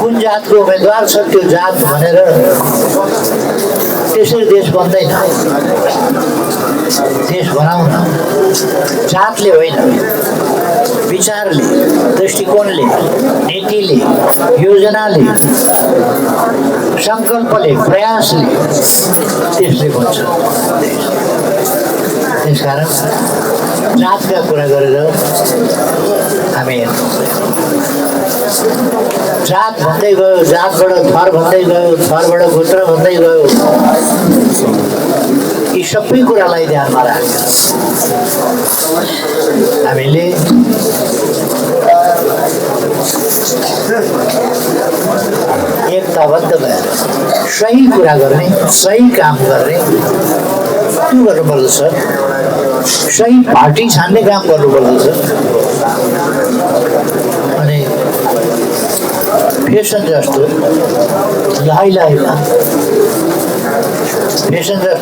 कुन जातको उम्मेदवार छ त्यो जात भनेर त्यसरी देश बन्दैन। देश बनाउन जातले होइन, विचारले, दृष्टिकोणले, नीतिले, योजनाले, सङ्कल्पले, प्रयासले त्यसले बन्छ देश। त्यसकारण जातका कुरा गरेर हामी हेर्नु, जात भन्दै गयो, जातबाट थर भन्दै गयो, थरबाट गोत्र भन्दै गयो, यी सबै कुरालाई ध्यानमा राखेर हामीले एकताबद्ध भएर सही कुरा गर्ने, सही काम गर्ने त्यो गर्नुपर्दछ। सही पार्टी छान्ने काम गर्नुपर्दछ। अनि फेसन जस्तो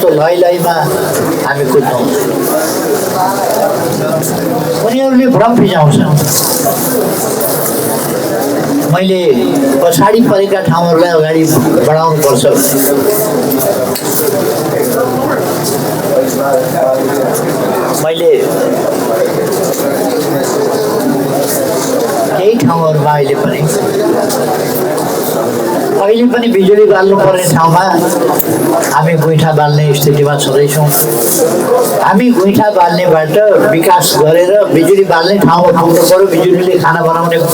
लहाइलाइमा हामी कुद्नु हुँदैन। उनीहरूले भ्रम फिजाउँछ। मैले पछाडि परेका ठाउँहरूलाई अगाडि बढाउनुपर्छ भने मैले केही ठाउँहरूमा अहिले पनि बिजुली बाल्नुपर्ने ठाउँमा हामी गोइठा बाल्ने स्थितिमा छँदैछौँ। हामी गोइठा बाल्नेबाट विकास गरेर बिजुली बाल्ने ठाउँमा पुग्नु पर्यो। बिजुलीले खाना बनाउने